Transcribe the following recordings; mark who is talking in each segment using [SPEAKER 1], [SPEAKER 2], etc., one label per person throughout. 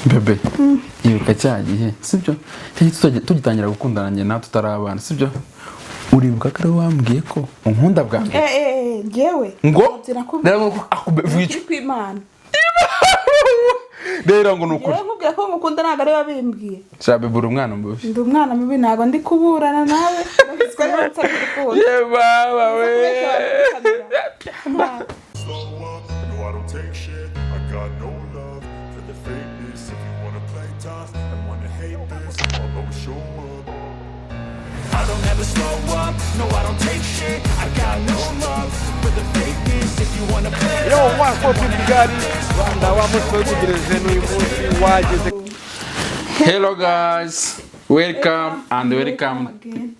[SPEAKER 1] Bébé, ibuka cya gihe, sibyo? Tugitangira gukundana njye nawe tutari abana, sibyo? Uribuka ko ari wowe wambwiye ko unkunda bwa mbere?
[SPEAKER 2] Eh, njyewe
[SPEAKER 1] Ngo
[SPEAKER 2] ntabyo nakubwiye.
[SPEAKER 1] Rero ngo vuga icyo.
[SPEAKER 2] Ukuri kw'Imana.
[SPEAKER 1] Rero ngo ni ukuri.
[SPEAKER 2] Njyewe nkubwira ko ngukunda, ntabwo ari wabimbwiye.
[SPEAKER 1] Sha bébé, uri umwana mubi.
[SPEAKER 2] Ndi umwana mubi? Ntabwo ndi kuburana nawe, urabizi ko ariwe wansabye urukundo.
[SPEAKER 1] Ye baba we!
[SPEAKER 3] Slow up, no, I don't take shit. I got no love for the fakeness. If you wanna play tough and wanna hate this, I'll always show up.
[SPEAKER 4] I don't ever slow up, no, I don't take shit. I got no love for the fakeness. If you wanna play
[SPEAKER 5] Yo, one four Kigali Rwanda, wa munsi wawutegereje n'uyu munsi wageze.
[SPEAKER 1] Hello guys, welcome and welcome.
[SPEAKER 2] Again.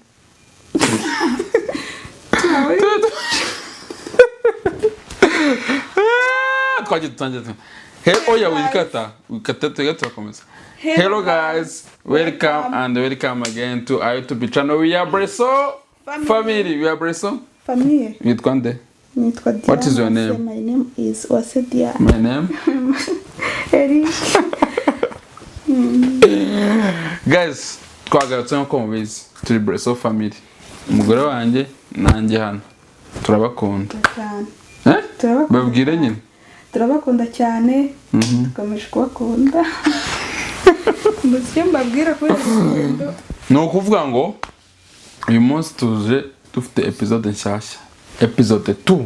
[SPEAKER 1] Ah, twagiye dutangira. Oya, wikata wikata, tujya turakomeza. Hello guys, welcome and welcome again to our YouTube channel. We are Breso
[SPEAKER 2] Family.
[SPEAKER 1] Family. We are Breso.
[SPEAKER 2] Famille.
[SPEAKER 1] Witwa nde?
[SPEAKER 2] Nitwa Diana.
[SPEAKER 1] What is your name?
[SPEAKER 2] My name is Uwase Diana.
[SPEAKER 1] My name?
[SPEAKER 2] Eric.
[SPEAKER 1] Guys, twagarutse nk'uko mubizi, turi Breso Family. Umugore wanjye nanjye hano turabakunda.
[SPEAKER 2] Cyane.
[SPEAKER 1] Eh?
[SPEAKER 2] Turabakunda.
[SPEAKER 1] Babwire nyine.
[SPEAKER 2] Turabakunda cyane, dukomeje kubakunda. Mbuze icyo mbabwira kubera urukundo.
[SPEAKER 1] Ni ukuvuga ngo uyu munsi tuje dufite episode nshyashya, episode 2,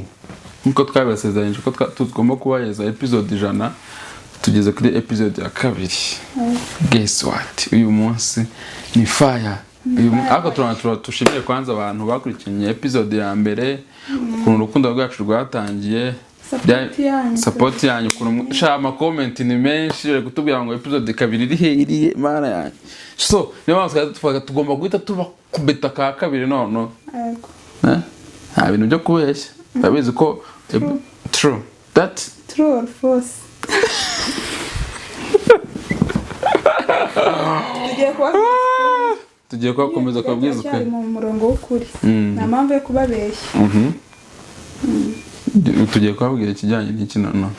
[SPEAKER 1] nk'uko twabibasezeranyije ko tugomba kubaheza episode 100. Tugeze kuri episode ya kabiri. Guess what, uyu munsi ni fire. Ariko tushimire kwanza abantu bakurikiranye episode ya mbere, ukuntu urukundo rwacu rwatangiye.
[SPEAKER 2] Support yanyu.
[SPEAKER 1] Support yanyu, ukuntu sha, ama comment ni menshi, bari kutubwira ngo episode kabiri iri he, iri he? Mana yanjye! So niyo mpamvu twari tuvuga tugomba guhita tubakubita ka kabiri none.
[SPEAKER 2] Yego.
[SPEAKER 1] Eh? Nta bintu byo kubeshya, urabizi ko true that.
[SPEAKER 2] True or false? Tugiye kubabwiza.
[SPEAKER 1] Tugiye kubakomeza kubabwiza
[SPEAKER 2] Turacyari
[SPEAKER 1] ukuri.
[SPEAKER 2] mu murongo w'ukuri, nta mpamvu yo kubabeshya.
[SPEAKER 1] Tugiye kubabwira ikijyanye n'iki noneho?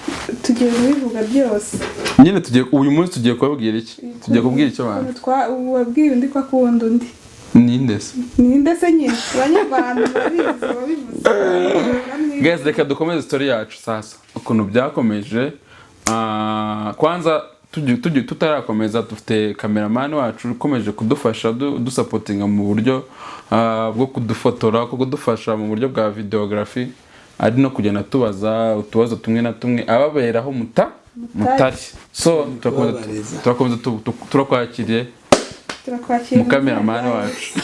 [SPEAKER 2] Tugiye kubivuga byose.
[SPEAKER 1] Nyine tugiye, uyu munsi tugiye kubabwira iki? Tugiye kubwira icyo abantu?
[SPEAKER 2] Ukuntu wabwiye undi ko akunda undi.
[SPEAKER 1] Ninde se?
[SPEAKER 2] Ninde se nyine? Abanyarwanda murabizi, babivuze.
[SPEAKER 1] Guys, reka dukomeze story yacu sasa, ukuntu byakomeje. Kwanza tutarakomeza, dufite cameraman wacu ukomeje kudufasha, dusapotinga mu buryo bwo kudufotora, bwo kudufasha mu buryo bwa videography, ari no kugenda tubaza utubazo tumwe na tumwe ababeraho mutari. So turakomeza.
[SPEAKER 6] Kubabariza.
[SPEAKER 1] Turakomeza, turakwakiriye.
[SPEAKER 2] Turakwakira.
[SPEAKER 1] Mu cameraman wacu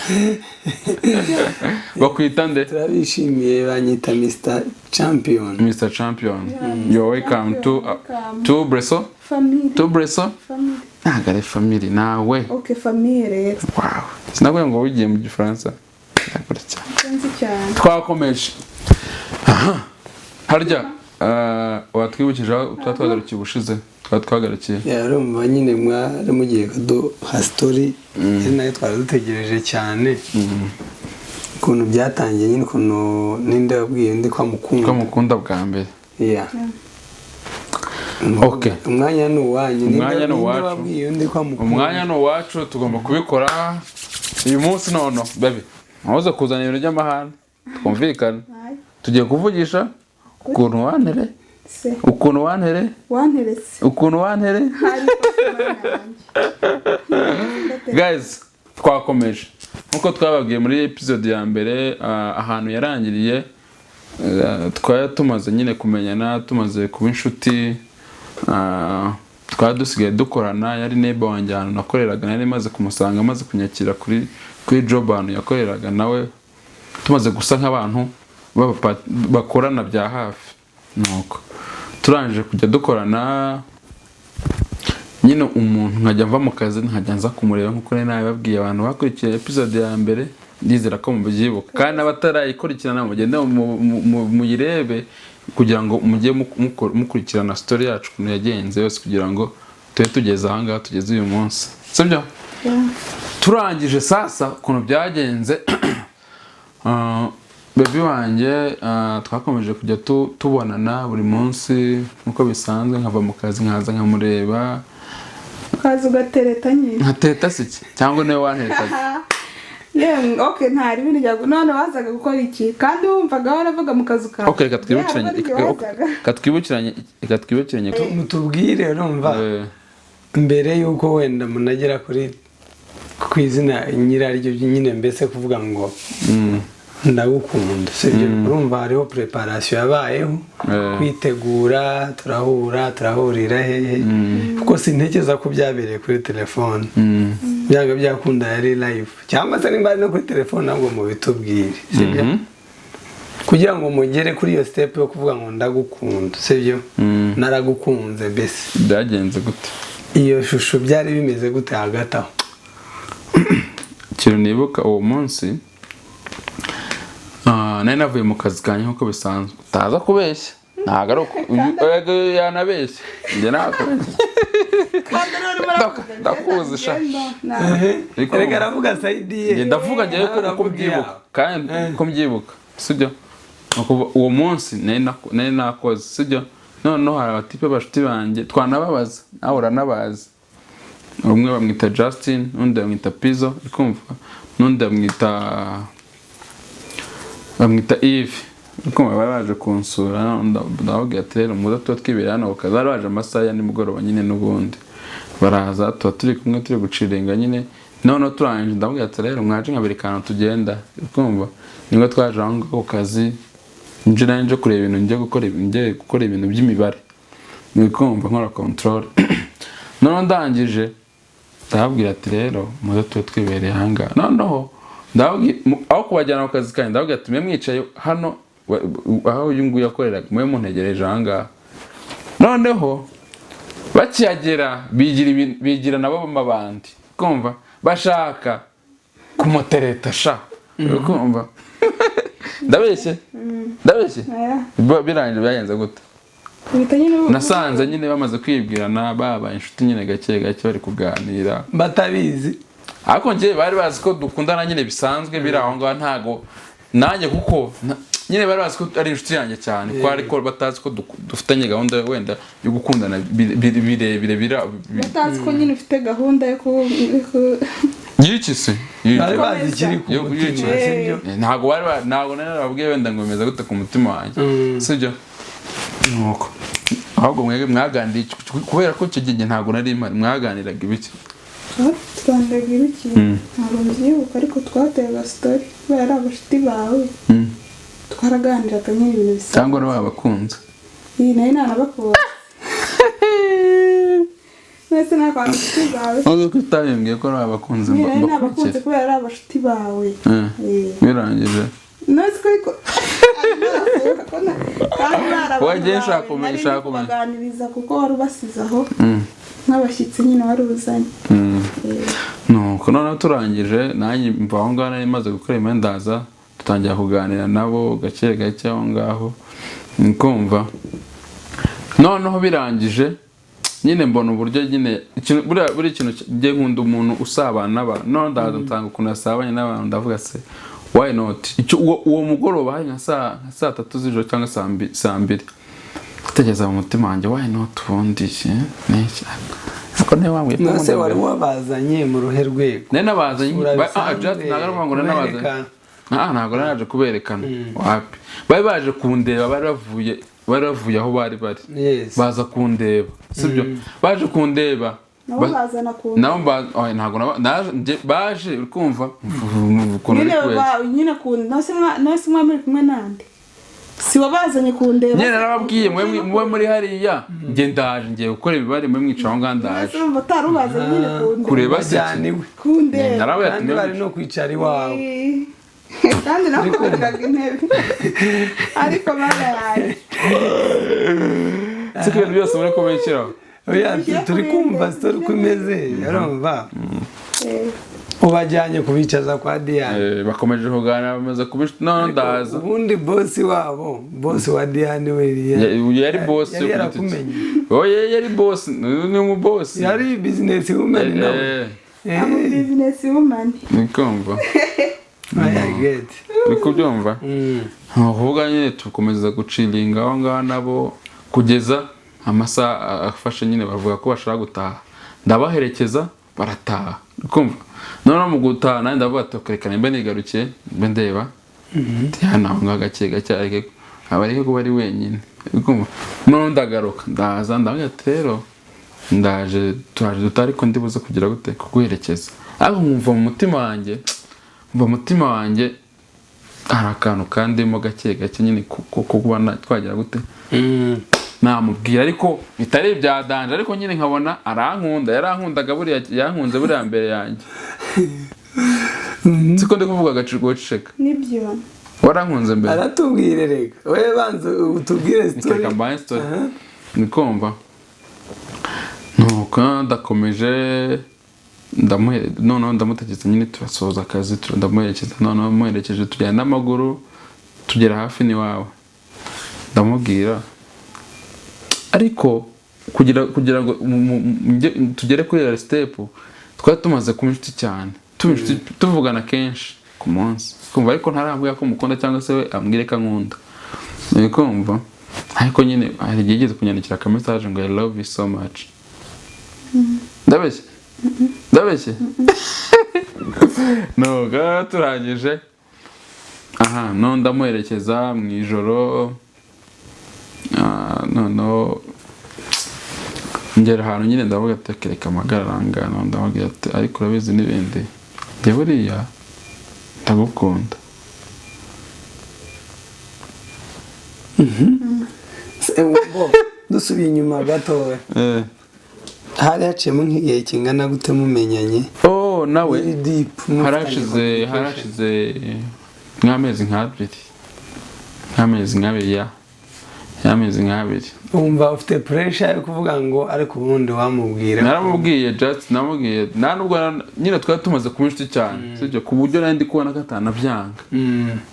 [SPEAKER 1] bakwita nde?
[SPEAKER 6] Turabishimiye, banyita Mr Champion.
[SPEAKER 1] Mr. Champion, you're welcome to
[SPEAKER 2] Welcome.
[SPEAKER 1] to Breso
[SPEAKER 2] Family.
[SPEAKER 1] to Breso.
[SPEAKER 2] Family.
[SPEAKER 1] Ntabwo ari family nawe.
[SPEAKER 2] OK, famille rero.
[SPEAKER 1] Wow, sinabwiye ngo wigiye mu Gifaransa. Ndakora cyane.
[SPEAKER 2] Nzi cyane.
[SPEAKER 1] Twakomeje. Aha harya watwibukije aho tuba twagarukiye ubushize, twaba twagarukiye?
[SPEAKER 6] Yarumva nyine mwari mugiye kuduha story, ari nayo twari dutegereje cyane, ukuntu byatangiye nyine, ukuntu ninde wabwiye undi ko amukunda.
[SPEAKER 1] Ko mukunda bwa mbere.
[SPEAKER 6] Yeah.
[SPEAKER 1] Okay.
[SPEAKER 6] Umwanya ni uwanyu.
[SPEAKER 1] Umwanya ni
[SPEAKER 6] Ninde
[SPEAKER 1] uwacu.
[SPEAKER 6] wabwiye undi ko amukunda?
[SPEAKER 1] Umwanya ni uwacu, tugomba kubikora uyu munsi. Nono baby, ntuze kuzana ibintu by'amahane, twumvikane. Tugiye kuvugisha ukuntu wantere
[SPEAKER 2] Se.
[SPEAKER 1] Ukuntu wantere.
[SPEAKER 2] Wanteretse.
[SPEAKER 1] Ukuntu wantere.
[SPEAKER 2] Ariko Mana yanjye.
[SPEAKER 1] Guys, twakomeje nkuko twababwiye muri episode ya mbere, ahantu yarangiriye, twari tumaze nyine kumenyana, tumaze kuba inshuti, twari dusigaye dukorana. Yari neighbor wanjye ahantu nakoreraga, nari maze kumusanga, maze kunyakira kuri job ahantu yakoreraga nawe, tumaze gusa nk'abantu bakorana bya hafi. Nuko turangije kujya dukorana nyine, umuntu nkajya mva mu kazi nkajya nza kumureba, nk'uko nari nabibabwiye. Abantu bakurikiye episode ya mbere ndizera ko mubyibuka, kandi n'abatarayikurikirana mugende muyirebe kugira ngo mujye mukurikirana story yacu ukuntu yagenze yose, kugira ngo tube tugeze ahangaha tugeze uyu munsi, sibyo?
[SPEAKER 2] Yeah.
[SPEAKER 1] Turangije sasa ukuntu byagenze, baby wanjye, twakomeje kujya tubonana buri munsi nk'uko bisanzwe, nkava mu kazi nkaza nkamureba.
[SPEAKER 2] Ukaza ugatereta nyine.
[SPEAKER 1] Nkatereta se iki? Cyangwa niwe wanteretaga?
[SPEAKER 2] Yemwe, okay, ntari ibintu bya none wazaga gukora iki kandi wumvaga waravuga mu kazu kawe?
[SPEAKER 1] Ok, reka twibukiranye.
[SPEAKER 2] Yeah, ahubwo n'igihe wazaga.
[SPEAKER 1] Reka twibukiranye.
[SPEAKER 6] Mutubwire, urumva, mbere y'uko wenda munagera kuri ku izina nyiraryo nyine, mbese kuvuga ngo "Ndagukunda", sibyo? Urumva hariho preparation yabayeho, kwitegura, turahura, turahurira hehe? Kuko sintekereza ko byabereye kuri telefone. Byanga byakunda yari live, cyangwa se nimba ari no kuri telefone ntabwo mubitubwire, sibyo? Kugira ngo mugere kuri iyo step yo kuvuga ngo "Ndagukunda", sibyo, "Naragukunze" mbese.
[SPEAKER 1] Byagenze gute?
[SPEAKER 6] Iyo shusho byari bimeze gute hagati aho?
[SPEAKER 1] Ikintu nibuka uwo munsi, nari navuye mu kazi kanjye nk'uko bisanzwe. Utaza kubeshya, ntabwo ari uko yanabeshya, njye ntabwo.
[SPEAKER 2] Kandi rero urimo uravuga,
[SPEAKER 1] Ndakuzi sha. Ariko-
[SPEAKER 6] Reka, aravuga side ye.
[SPEAKER 1] Njye ndavuga njyewe ko uko
[SPEAKER 6] Aravuga
[SPEAKER 1] mbyibuka.
[SPEAKER 6] iyawe.
[SPEAKER 1] Kandi uko mbyibuka, sibyo? Ni ukuvuga, uwo munsi nari nakoze, sibyo? Noneho hari abatipe bashuti banjye twanababaza, nawe uranabazi. Umwe bamwita Justin, undi bamwita Pizzo, uri kumva? N'undi bamwita Yves, uri kumva? Bari baje kunsura. Ndababwira ati: "Rero muze tuba twibera hano ku kazi." Bari baje amasaha ya nimugoroba nyine n'ubundi, baraza tuba turi kumwe, turi guciringa nyine. Noneho turangije ndababwira ati: "Rero mwaje nkabereka ahantu tugenda", uri kumva? Nibwo twaje aho ngaho ku kazi, nje nari nje kureba ibintu, ngiye gukora ibintu by'imibare, uri kumva? Nkora control. Noneho ndangije ndababwira ati: "Rero muze tube twibereye ahangaha." Noneho ndababwira, aho kubajyana ku kazi kanjye, ndababwira ati: "Mwe mwicaye hano aho uyu nguyu yakoreraga, mwe muntegereje ahangaha." Noneho bakihagera bigira bigira nabo amabandi, kumva bashaka kumutereta sha, uri kumva? Ndabeshye? Ndabeshye?
[SPEAKER 2] Oya.
[SPEAKER 1] Birangije byagenze gute?
[SPEAKER 2] Uhita nyine
[SPEAKER 1] Nasanze nyine bamaze kwibwirana, babaye inshuti nyine gake gake, bari kuganira.
[SPEAKER 6] Batabizi.
[SPEAKER 1] Ariko njye bari bazi ko dukundana nyine bisanzwe, biri aho ngaho. Ntago nanjye kuko nyine bari bazi ko ari inshuti yanjye cyane, ko ariko batazi ko dufitanye gahunda wenda yo gukundana birebire
[SPEAKER 2] Batazi ko nyine ufite gahunda yo
[SPEAKER 1] y'iki se? Y'iki?
[SPEAKER 6] Bari bazi ikiri ku mutima, sibyo?
[SPEAKER 1] Ntabwo bari ntabwo nari narababwiye wenda ngo bimeze gute ku mutima wanjye, sibyo? Nuko ahubwo mwebwe mwaganiriye kubera ko icyo gihe ntabwo nari mpari, mwaganiraga ibiki?
[SPEAKER 2] Twaganiraga ibiki? Ntabwo mbyibuka, ariko twateraga story kubera ari abashuti bawe. Twaraganiraga nyine ibintu bisanzwe.
[SPEAKER 1] Cyangwa wari wabakunze?
[SPEAKER 2] Iyi nayo ntanabakunda mwese, nakwanga inshuti zawe?
[SPEAKER 1] Nubwo ko utabimbwiye ko wari wabakunze.
[SPEAKER 2] Nyine nari nabakunze
[SPEAKER 1] Mbakurikire.
[SPEAKER 2] kubera ari abashuti bawe.
[SPEAKER 1] Birangije.
[SPEAKER 2] Nzi ko ariko kandi bari abantu
[SPEAKER 1] Wagiye nshaka
[SPEAKER 2] bawe,
[SPEAKER 1] kumenya,
[SPEAKER 2] nari
[SPEAKER 1] nshaka
[SPEAKER 2] ndi
[SPEAKER 1] kumenya.
[SPEAKER 2] kubaganiriza kuko wari ubasize aho nk'abashyitsi nyine wari uzanye.
[SPEAKER 1] Nuko noneho turangije, nanjye mva aho ngaho nari maze gukora imyenda, ndaza dutangira kuganira nabo gake gake aho ngaho, kumva. Noneho birangije nyine mbona uburyo nyine buriya buri kintu njye nkunda umuntu usabana n'abantu. Noneho ndaza nsanga ukuntu yasabanye n'abantu, ndavuga: "Se why not?" Icyo uwo mugoroba hari nka saa 3 z'ijoro cyangwa saa 2, gutekereza mu mutima wanjye: "Why not?" Ubundi iki ni iki? Ariko niba wambwiye ko
[SPEAKER 6] Nose
[SPEAKER 1] nkunda
[SPEAKER 6] wari wabazanye mu ruhe rwego?
[SPEAKER 1] Nari nabazanye
[SPEAKER 6] Sura bisanzwe,
[SPEAKER 1] just ntabwo ari ukuvuga ngo nari nabazanye.
[SPEAKER 6] kuberekana.
[SPEAKER 1] Ntabwo nari naje kuberekana, wapi. Bari baje kundeba, bari bavuye aho bari bari. Baza kundeba, sibyo? Baje kundeba.
[SPEAKER 2] Nabo bazana ku
[SPEAKER 1] Nabo oya, ntabwo baje, uri kumva ukuntu
[SPEAKER 2] nyine
[SPEAKER 1] uri kubeshya.
[SPEAKER 2] Nyine ku nose mwa muri kumwe nande? Si wabazanye kundeba?
[SPEAKER 1] Nyine narababwiye: mwe muri hariya, njye ndaje, ngiye gukora ibibari, mwe mwicara aho ngaho, ndaje.
[SPEAKER 2] Nose urumva utari ubazanye nyine kundeba?
[SPEAKER 1] Kureba se?
[SPEAKER 6] Bajyana iwe.
[SPEAKER 2] Kundeba.
[SPEAKER 1] Narababwiye ati
[SPEAKER 6] Kandi bari no kwicara iwawe.
[SPEAKER 2] Kandi nakubwiraga intebe, ariko mana yanjye.
[SPEAKER 1] Siko ibintu byose muri kubishyiraho.
[SPEAKER 6] Oya,
[SPEAKER 2] Ushyira
[SPEAKER 6] turi
[SPEAKER 2] kuri
[SPEAKER 6] kumva
[SPEAKER 2] inde,
[SPEAKER 6] story uko imeze, urumva, ubajyanye kubicaza kwa Diane.
[SPEAKER 1] Bakomeje kuganira, bamaze kubisha, none ndaza.
[SPEAKER 6] Ubundi bosi wabo, bosi wa Diane we
[SPEAKER 1] Yari bosi
[SPEAKER 6] yari
[SPEAKER 1] yo ku giti cye.
[SPEAKER 6] yarakumenye.
[SPEAKER 1] Oya, yari bosi, ni umu bosi.
[SPEAKER 6] Yari business woman nawe.
[SPEAKER 2] Business woman.
[SPEAKER 1] Ni kumva.
[SPEAKER 6] I get.
[SPEAKER 1] Uri kubyumva? Ni ukuvuga nyine tukomeza guciringa aho ngaho nabo kugeza amasaha afashe nyine, bavuga ko bashaka gutaha. Ndabaherekeza barataha. Kumva noneho mu gutaha nanjye ndavuga ati reka mbe nigarukiye, mbe ndeba Diane aho ngaho gake gake, areke aba areke kuba ari wenyine. Kumva noneho ndagaruka, ndaza ndavuga ati rero ndaje, turaje dutaha, ariko ndibuze kugira gute kuguherekeza. Ariko nkumva mu mutima wanjye, mva mu mutima wanjye hari akantu kandimo gake gake nyine kuba twagira gute namubwira, ariko bitari ibya danger, ariko nyine nkabona arankunda, yarankundaga buriya, yankunze buriya mbere yanjye. Siko ndi kuvuga agaciro guceceka.
[SPEAKER 2] Nibyo.
[SPEAKER 1] Warankunze mbere.
[SPEAKER 6] Aratubwire, reka we banza utubwire story.
[SPEAKER 1] Reka mbaye story. Nikumva nuko ndakomeje, noneho ndamutegetse nyine, turasoza akazi, ndamuherekeza. Noneho muherekeje tujyana n'amaguru, tugera hafi n'iwawe, ndamubwira. Ariko kugira ngo tugere kuri iyo step, twari tumaze kuba inshuti cyane, tuba inshuti, tuvugana kenshi ku munsi, kumva, ariko ntarambwira ko mukunda cyangwa se we ambwire ko ankunda. Uri kumva, ariko nyine hari igihe yigeze kunyandikira aka message ngo "I love you so much." Ndabeshye? Ndabeshye? Nuko turangije aha, no ndamuherekeza mu ijoro. Noneho ngera ahantu nyine ndavuga ati reka amagaranga, ndamubwira ati ariko urabizi n'ibindi, njye buriya ndagukunda.
[SPEAKER 6] Bo, dusubiye inyuma gatoya, hari haciyemo nk'igihe kingana gute mumenyanye?
[SPEAKER 1] Oh, nawe
[SPEAKER 6] Very deep, mufitanye
[SPEAKER 1] harashize
[SPEAKER 6] communication.
[SPEAKER 1] Harashize nk'amezi nk'abiri ya y'amezi nk'abiri.
[SPEAKER 6] Wumva ufite pressure yo kuvuga ngo ariko ubundi wamubwira?
[SPEAKER 1] Naramubwiye, just namubwiye, nta nubwo nyine twari tumaze kuba inshuti cyane, sibyo, ku buryo nari ndi kubona ko atanabyanga.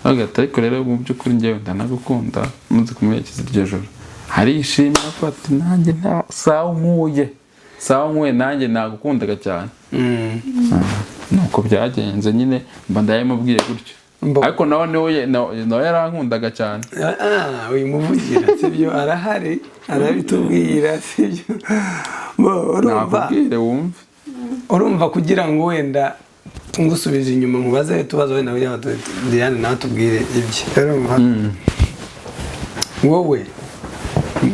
[SPEAKER 1] Avuga ati ariko rero mu by'ukuri njyewe ndanagukunda. Muze kumuherekeza iryo joro, arishima, afata nanjye nta sawa nkuye, sawa nkuye, nanjye nagukundaga cyane. Nuko byagenze nyine, mba ndayimubwiye gutyo. Ariko nawe nawe yarankundaga cyane.
[SPEAKER 6] Ah, wimuvugira, sibyo? Arahari arabitubwira, sibyo? Bo, urumva
[SPEAKER 1] Nakubwire wumve.
[SPEAKER 6] Urumva, kugira ngo wenda ngusubije inyuma nkubaze utubazo, wenda kugira ngo Diane nawe tubwire ibye. Urumva, wowe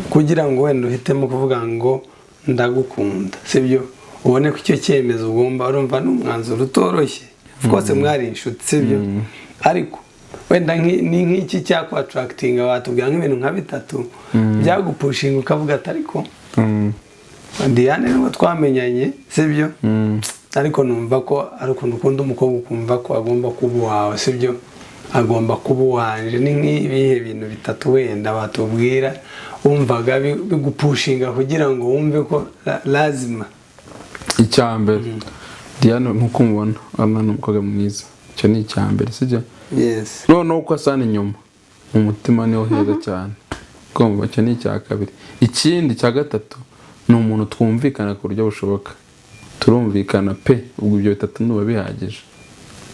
[SPEAKER 6] kugira ngo wenda uhitemo kuvuga ngo ndagukunda, sibyo, ubone ko icyo cyemezo ugomba, urumva ni umwanzuro utoroshye rwose. Mwari inshuti, sibyo? Ariko wenda ni nk'iki cyakwattractinga? Watubwira nk'ibintu nka bitatu byagupushinga ukavuga ati ariko Diane nubwo twamenyanye, sibyo, ariko numva ko ari ukuntu ukunda umukobwa ukumva ko agomba kuba uwawe, sibyo, agomba kuba uwanje. Ni nk'ibihe bintu bitatu wenda batubwira wumvaga bigupushinga kugira ngo wumve ko lazima?
[SPEAKER 1] Icya mbere, Diane nk'uko umubona, urabona ni umukobwa mwiza. Icyo ni icya mbere, sibyo?
[SPEAKER 6] Yes.
[SPEAKER 1] Noneho uko asa inyuma, mu mutima niho heza cyane. Kumva, icyo ni icya kabiri. Ikindi cya gatatu ni umuntu twumvikana ku buryo bushoboka, turumvikana pe. Ubwo ibyo bitatu nuba bihagije.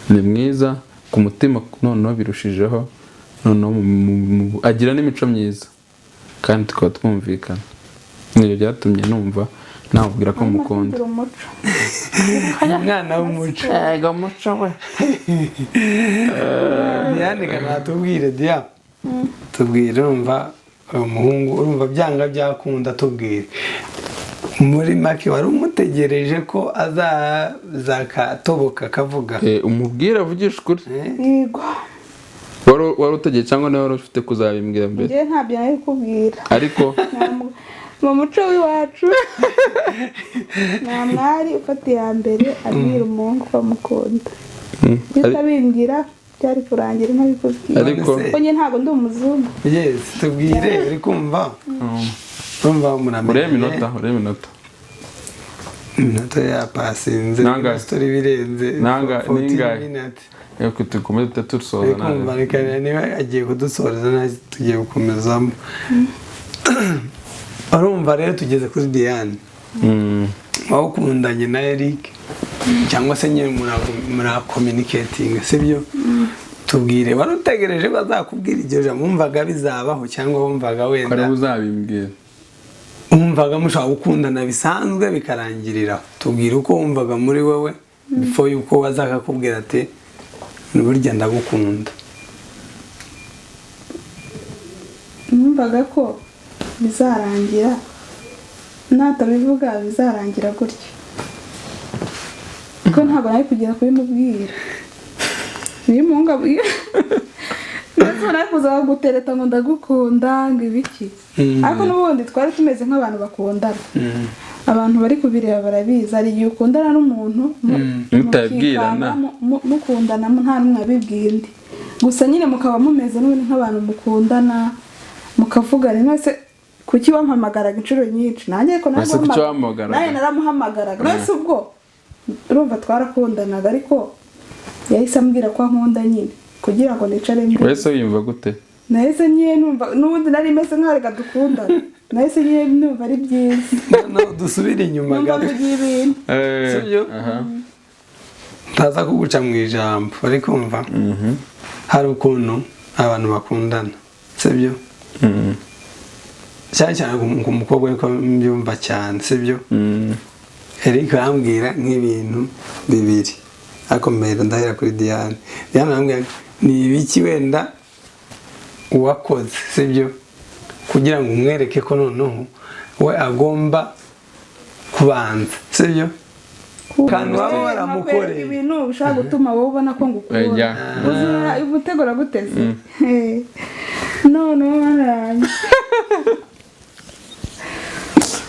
[SPEAKER 1] Ni mwiza ku mutima, noneho birushijeho, noneho agira n'imico myiza kandi tukaba twumvikana. Ibyo byatumye numva namubwira ko mukunda.
[SPEAKER 2] Agira umuco.
[SPEAKER 6] Umwana w'umuco.
[SPEAKER 1] Ego, muco we.
[SPEAKER 6] Diane natubwire, Dia, tubwire. Urumva uyu muhungu, urumva byanga byakunda, tubwire muri make, wari umutegereje ko azaza akatoboka akavuga?
[SPEAKER 1] Umubwire avugisha ukuri.
[SPEAKER 2] Yego.
[SPEAKER 1] Wari utegeye cyangwa niba wari ufite kuzabimbwira mbere?
[SPEAKER 2] Njyewe ntabyo nari kubwira.
[SPEAKER 1] Ariko
[SPEAKER 2] Mu muco w'iwacu nta mwari ufata iya mbere abwira umuhungu ko amukunda. Iyo utabimbwira byari kurangira ntabikubwiye.
[SPEAKER 1] Ariko
[SPEAKER 2] Kuko njye ntabwo ndi umuzungu.
[SPEAKER 6] Yes, tubwire. Uri kumva, urumva muramenye.
[SPEAKER 1] Urebe iminota, urebe iminota.
[SPEAKER 6] Iminota yapasinze.
[SPEAKER 1] Nangahe?
[SPEAKER 6] Story birenze 14
[SPEAKER 1] Ningahe?
[SPEAKER 6] minutes.
[SPEAKER 1] Reka dukomeze tujye dusoza.
[SPEAKER 6] Uri kumva
[SPEAKER 1] Nabi.
[SPEAKER 6] reka niba agiye kudusoreza nawe tugiye gukomezamo. Urumva rero tugeze kuri Diane. Wawukundanye na Eric cyangwa se nyine muracommunicatinga, sibyo? Tubwire, wari utegereje ko azakubwira iryo jambo? Wumvaga bizabaho cyangwa wumvaga
[SPEAKER 1] Ko
[SPEAKER 6] wenda
[SPEAKER 1] ariwe uzabimbwira?
[SPEAKER 6] Wumvaga mushobora gukundana bisanzwe bikarangirira? Tubwira uko wumvaga muri wowe before yuko waza akakubwira ati: "Burya ndagukunda."
[SPEAKER 2] Numvaga ko bizarangira natabivuga, bizarangira gutyo, kuko ntabwo nari kugera kubimubwira. Niyo umuhungu abwiye, ndetse nari kuza gutereta ngo ndagukunda, ngo ibiki. Ariko n'ubundi twari tumeze nk'abantu bakundana. Abantu bari kubireba barabizi, hari igihe ukundana n'umuntu
[SPEAKER 1] Mutabibwirana.
[SPEAKER 2] mukikanga, mukundana nta n'umwe abibwiye undi, gusa nyine mukaba mumeze n'ubundi nk'abantu mukundana, mukavugana. None kuki wampamagaraga inshuro nyinshi? Nanjye ariko
[SPEAKER 1] Ese kuki wampamagaraga?
[SPEAKER 2] Nanjye naramuhamagaraga. None se ubwo urumva twarakundanaga, ariko yahise ambwira ko ankunda nyine kugira ngo nicare mbere.
[SPEAKER 1] Wese wiyumva gute?
[SPEAKER 2] Nahise nyine numva n'ubundi nari meze nk'aho reka dukundana, nahise nyine numva ari byiza.
[SPEAKER 6] Noneho dusubire inyuma
[SPEAKER 2] Numva
[SPEAKER 6] gato.
[SPEAKER 2] mvugiye ibintu.
[SPEAKER 6] Sibyo?
[SPEAKER 1] Aha.
[SPEAKER 6] Ntaza kuguca mu ijambo, ariko kumva hari ukuntu abantu bakundana, sibyo? Cyane cyane ku mukobwa, ariko mbyumva cyane, sibyo? Eric arambwira nk'ibintu bibiri, ariko mbere ndahera kuri Diane. Diane arambwira ni ibiki wenda uwakoze, sibyo, kugira ngo umwereke ko noneho we agomba kubanza, sibyo, kandi waba waramukoreye.
[SPEAKER 2] Nkakwereka ibintu bishobora gutuma wowe ubona ko ngukunda.
[SPEAKER 1] Ejya.
[SPEAKER 2] Uzura umutego uraguteze none mana yanjye.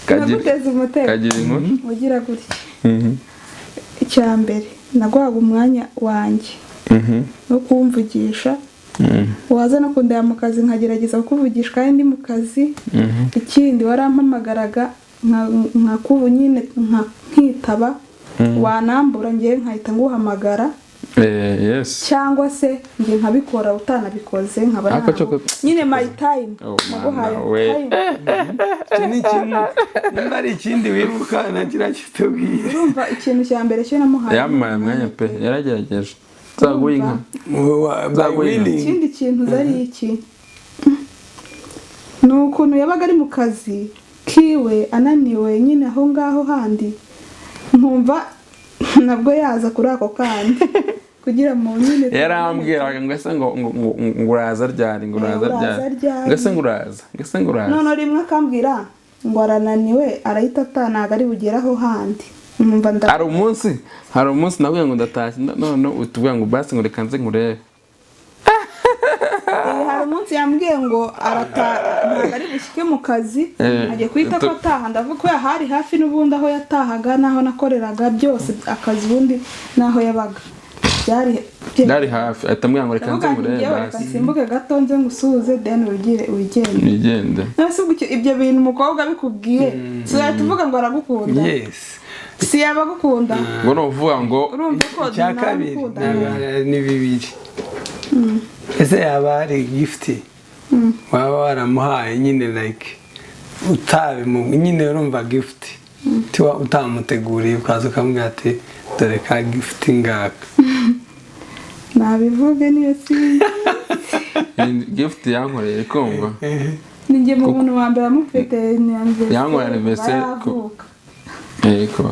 [SPEAKER 2] Naguteze umutego.
[SPEAKER 1] Kagira inkuru.
[SPEAKER 2] Ugira gutya: icya mbere, naguhaga umwanya wanjye no kumvugisha, waza no kundeba mu kazi nkagerageza kukuvugisha kandi ndi mu kazi. Ikindi, warampamagaraga nkakubu nyine nkitaba, wanambura ngewe nkahita nguhamagara.
[SPEAKER 1] Yes.
[SPEAKER 2] Cyangwa se njye nkabikora utanabikoze, nkaba
[SPEAKER 1] Ariko
[SPEAKER 2] nyine my time.
[SPEAKER 1] Oh,
[SPEAKER 2] Naguhaye
[SPEAKER 1] mana we.
[SPEAKER 2] time.
[SPEAKER 6] Iki ni kimwe, nimba ari ikindi wibuka nacyo urakitubwira.
[SPEAKER 2] Urumva, ikintu cya mbere cyo namuhaye
[SPEAKER 1] Yamuhaye umwanya pe, yaragerageje. Nzaguha inka.
[SPEAKER 6] By
[SPEAKER 1] Nzaguha inka.
[SPEAKER 6] willing.
[SPEAKER 2] Ikindi kintu zari iki, ni ukuntu yabaga ari mu kazi kiwe ananiwe nyine aho ngaho handi, nkumva nabwo yaza kuri ako kandi kugira mu nyine.
[SPEAKER 1] Yarambwiraga ngo ese ngo uraza ryari, ngo uraza
[SPEAKER 2] Uraza
[SPEAKER 1] ryari,
[SPEAKER 2] ryari?
[SPEAKER 1] Ngo ese ngo uraza, ngo ese ngo uraza.
[SPEAKER 2] None rimwe akambwira ngo arananiwe, arahita ataha, ntabwo ari bugere aho handi, nkumva nda
[SPEAKER 1] Hari umunsi nabwiye ngo ndatashye, none utubwira ngo basi ngo reka nze nkurebe.
[SPEAKER 2] Hari umunsi yambwiye ngo ntabwo ari bushyike mu kazi, agiye guhita ko ataha. Ndavuga ko hari hafi n'ubundi aho yatahaga n'aho nakoreraga byose akazi, ubundi n'aho yabaga byari
[SPEAKER 1] Byari hafi, ahita ambwira ngo reka nze
[SPEAKER 2] Ndavuga nti
[SPEAKER 1] nkurebe
[SPEAKER 2] njyewe reka
[SPEAKER 1] basi.
[SPEAKER 2] nsimbuke gato nze ngusuhuze, then wigire wigende.
[SPEAKER 1] Nigende.
[SPEAKER 2] None se ubwo ibyo bintu umukobwa abikubwiye, tuzahita uvuga ngo aragukunda?
[SPEAKER 6] Yes.
[SPEAKER 2] Si yaba agukunda?
[SPEAKER 1] Ngo ni ukuvuga ngo
[SPEAKER 2] Urumva ko
[SPEAKER 6] Icya kabiri
[SPEAKER 2] ntamukunda.
[SPEAKER 6] Ni bibiri. Ese yaba hari gift waba waramuhaye nyine, like utabimu nyine, urumva gift tiwa utamuteguriye, ukaza ukamubwira ati: "Dore ka gift ngaka"?
[SPEAKER 2] Nabivuge niyo si
[SPEAKER 1] Iyi gift yankoreye, kumva
[SPEAKER 2] ni njye mu muntu wa mbere amufite ni anniversaire.
[SPEAKER 1] Yankoreye anniversaire
[SPEAKER 2] Yavuka.
[SPEAKER 1] Yego,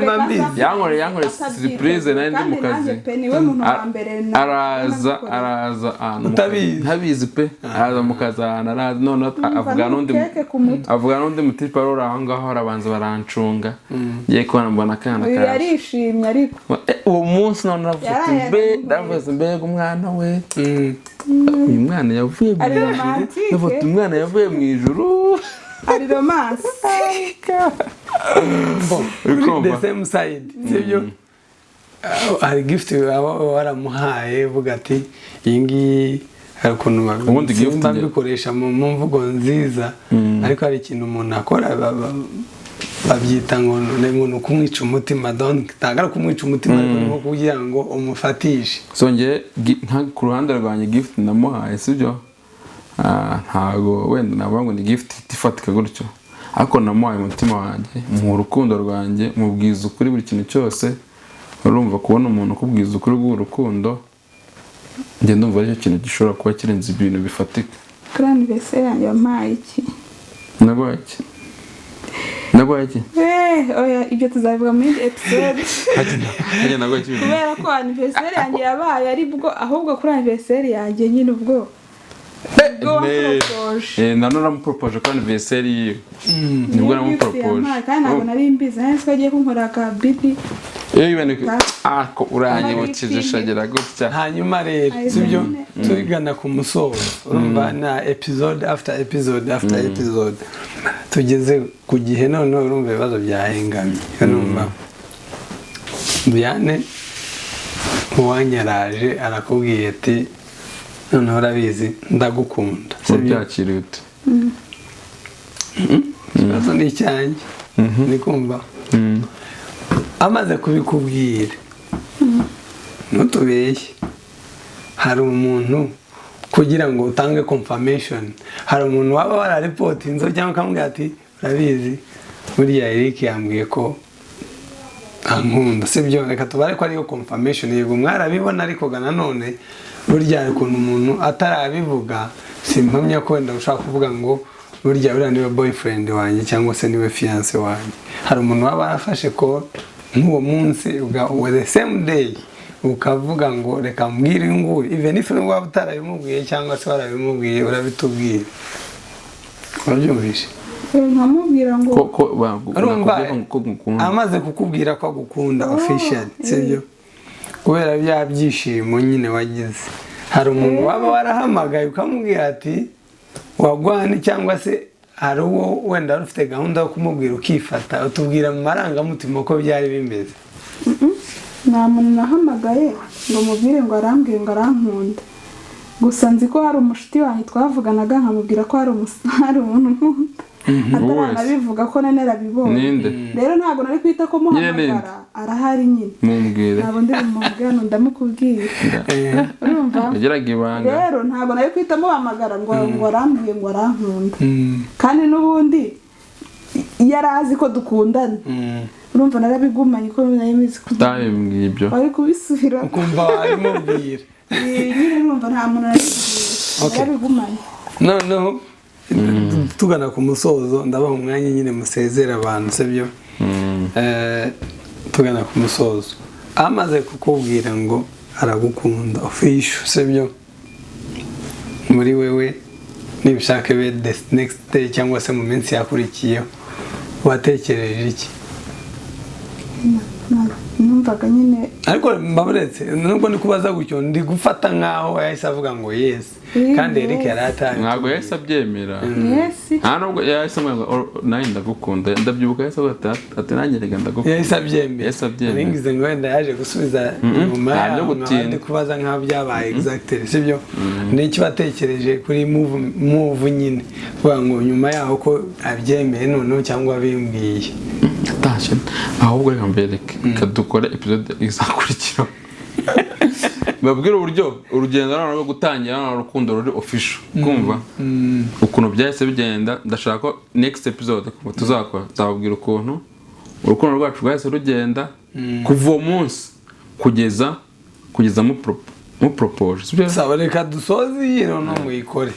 [SPEAKER 6] Mba mbizi.
[SPEAKER 1] yankoreye surprise, nari ndi mu
[SPEAKER 2] Kandi nanjye
[SPEAKER 1] kazi.
[SPEAKER 2] pe, niwe muntu wa mbere
[SPEAKER 1] Araza
[SPEAKER 2] namukoreye.
[SPEAKER 1] Araza ahantu mu kazi.
[SPEAKER 6] Utabizi.
[SPEAKER 1] Ntabizi pe, araza mu kazi ahantu, araza noneho avuga n'undi
[SPEAKER 2] n'urukeke ku mutwe.
[SPEAKER 1] Avuga n'undi mutipe wari uri aho ngaho, arabanza barancunga, ngiye kubona mbona akana
[SPEAKER 2] Uyu
[SPEAKER 1] kaje.
[SPEAKER 2] yarishimye ariko.
[SPEAKER 1] Uwo munsi none navuze ati
[SPEAKER 2] Yaraye
[SPEAKER 1] mbe
[SPEAKER 2] aramukoreye.
[SPEAKER 1] ndavuze mbega umwana we, uyu mwana yavuye mu
[SPEAKER 2] Ari
[SPEAKER 1] ijuru.
[SPEAKER 2] romantique.
[SPEAKER 1] Ndavuga ati umwana yavuye mu ijuru.
[SPEAKER 2] Ari romance.
[SPEAKER 1] Uri
[SPEAKER 6] Kuri
[SPEAKER 1] kumva?
[SPEAKER 6] the same side, sibyo? Hari gift waba waramuhaye uvuga ati iyi ngiyi, hari ukuntu
[SPEAKER 1] Ubundi gift
[SPEAKER 6] simba mbikoresha mu mvugo nziza, ariko hari ikintu umuntu akora babyita ngo ni ukumwica umutima. Donc ntabwo ari ukumwica umutima, ariko ni nko kugira ngo umufatishe.
[SPEAKER 1] So njye nka ku ruhande rwanjye, gift namuhaye, sibyo? Ntago wenda navuga ngo ni gift ifatika gutyo, ariko namuhaye umutima wanjye, mu rukundo rwanjye, mubwiza ukuri buri kintu cyose. Urumva, kubona umuntu ukubwiza ukuri bw'urukundo, njye ndumva aricyo kintu gishobora kuba kirenze ibintu bifatika.
[SPEAKER 2] Kuri anniversaire yanjye wampaye iki?
[SPEAKER 1] Naguhaye iki? Naguhaye iki?
[SPEAKER 2] Oya, ibyo tuzabivuga mu yindi episode.
[SPEAKER 1] Harya naguhaye iki?
[SPEAKER 2] Kubera ko anniversaire yanjye yabaye ari bwo, ahubwo kuri anniversaire yanjye nyine ubwo wamporopoje.
[SPEAKER 1] Nanone namuporopoje kuri anniversaire yiwe, nibwo namuporopoje.
[SPEAKER 2] Kandi ntabwo nari mbizi, nari nzi ko agiye kunkorera ka biti.
[SPEAKER 1] Ah, ko uranyibukije shagera gutya.
[SPEAKER 6] Hanyuma rero,
[SPEAKER 2] Ayo
[SPEAKER 6] sibyo,
[SPEAKER 2] nyine.
[SPEAKER 6] tugana ku musozo, urumva na episode after episode after episode, tugeze ku gihe noneho urumva ibibazo byahengamye. Urumva Diane uwanyaraje arakubwiye ati: "Noneho urabizi, ndagukunda." Sibyo?
[SPEAKER 1] Wabyakiriye ute?
[SPEAKER 6] Ikibazo ni icyanjye, ni kumva amaze kubikubwira, ntutubeshye, hari umuntu, kugira ngo utange confirmation, hari umuntu waba wararipotinze cyangwa ukamubwira ati: "Urabizi, buriya Eric yambwiye ko ankunda." Sibyo? Reka tubare ko ariyo confirmation. Yego mwarabibona, ariko ga nanone burya hari ukuntu umuntu atarabivuga, simpamya ko wenda ushaka kuvuga ngo burya buriya niwe boyfriend wanjye cyangwa se niwe fiance wanjye. Hari umuntu waba warafashe ko nk'uwo munsi the same day ukavuga ngo reka mbwire uyu nguyu, even if nubwo waba utarabimubwiye cyangwa se warabimubwiye, urabitubwira, urabyumvishe?
[SPEAKER 2] Nkamubwira ngo
[SPEAKER 1] Ko
[SPEAKER 6] Urumva,
[SPEAKER 1] nakubwiye ko ngukunda.
[SPEAKER 6] Amaze kukubwira ko agukunda official, sibyo, kubera bya byishimo nyine wagize, hari umuntu waba warahamagaye ukamubwira ati wagwani, cyangwa se hari uwo wenda wari ufite gahunda yo kumubwira ukifata utubwira mu marangamutima uko byari bimeze?
[SPEAKER 2] Nta muntu nahamagaye ngo mubwire ngo arambwire ngo arankunda. Gusa nzi ko hari umushuti wanjye twavuganaga, nkamubwira ko hari umuntu nkunda, ataranabivuga ko nari narabibonye.
[SPEAKER 1] Ninde?
[SPEAKER 2] Rero ntabwo nari kwita ko
[SPEAKER 1] Nyine
[SPEAKER 2] muhamagara. Arahari nyine.
[SPEAKER 1] Mumbwire.
[SPEAKER 2] Ntabwo ndi bumubwire hano, ndamukubwira, urumva?
[SPEAKER 1] Yagiraga ibanga.
[SPEAKER 2] Rero ntabwo nari kwita muhamagara ngo arambwiye ngo arankunda, kandi n'ubundi yari azi ko dukundana. Urumva narabigumanye ko nari mbizi ko
[SPEAKER 1] Utabimbwiye ibyo.
[SPEAKER 2] wari kubisubira.
[SPEAKER 6] Ukumva wabimubwira.
[SPEAKER 2] Nyine urumva nta muntu narabibwiye.
[SPEAKER 6] Okay.
[SPEAKER 2] Narabigumanye.
[SPEAKER 6] Noneho tugana ku musozo, ndabaha umwanya nyine musezera abantu, sibyo? Tugana ku musozo, amaze kukubwira ngo aragukunda official, sibyo, muri wewe nibishaka be the next day cyangwa se mu minsi yakurikiyeho, watekereje iki?
[SPEAKER 2] Numvaga nyine
[SPEAKER 6] Ariko mbaburetse, nubwo ndi kubaza gutyo, ndi gufata nkaho yahise avuga ngo yes, kandi Eric yari atabi
[SPEAKER 1] Ntabwo yahise abyemera.
[SPEAKER 2] Yes.
[SPEAKER 1] Nta nubwo yahise amubwira ngo: "Oh, nanjye ndagukunda." Ndabyibuka yahise avuga ati: "Nanjye reka ndagukunda."
[SPEAKER 6] Yahise abyemera.
[SPEAKER 1] Yahise abyemera.
[SPEAKER 6] Nari ngo wenda yaje gusubiza nyuma
[SPEAKER 1] Nta byo
[SPEAKER 6] yaho, nkaba
[SPEAKER 1] gutinda.
[SPEAKER 6] ndi kubaza nkaho byabaye exactly, sibyo? N'icyo watekereje kuri move nyine, kuvuga ngo nyuma yaho ko abyemeye noneho cyangwa abimbwiye?
[SPEAKER 1] Atashye. Ahubwo reka mbereke, reka dukore episode izakurikiraho, babwire uburyo urugendo noneho rwo gutangira noneho urukundo ruri official, kumva ukuntu byahise bigenda. Ndashaka ko next episode tuzakora, nzababwira ukuntu urukundo rwacu rwahise rugenda kuva uwo munsi kugeza muporopoje, sibyo?
[SPEAKER 6] Sawa, reka dusoze iyi noneho muyikore.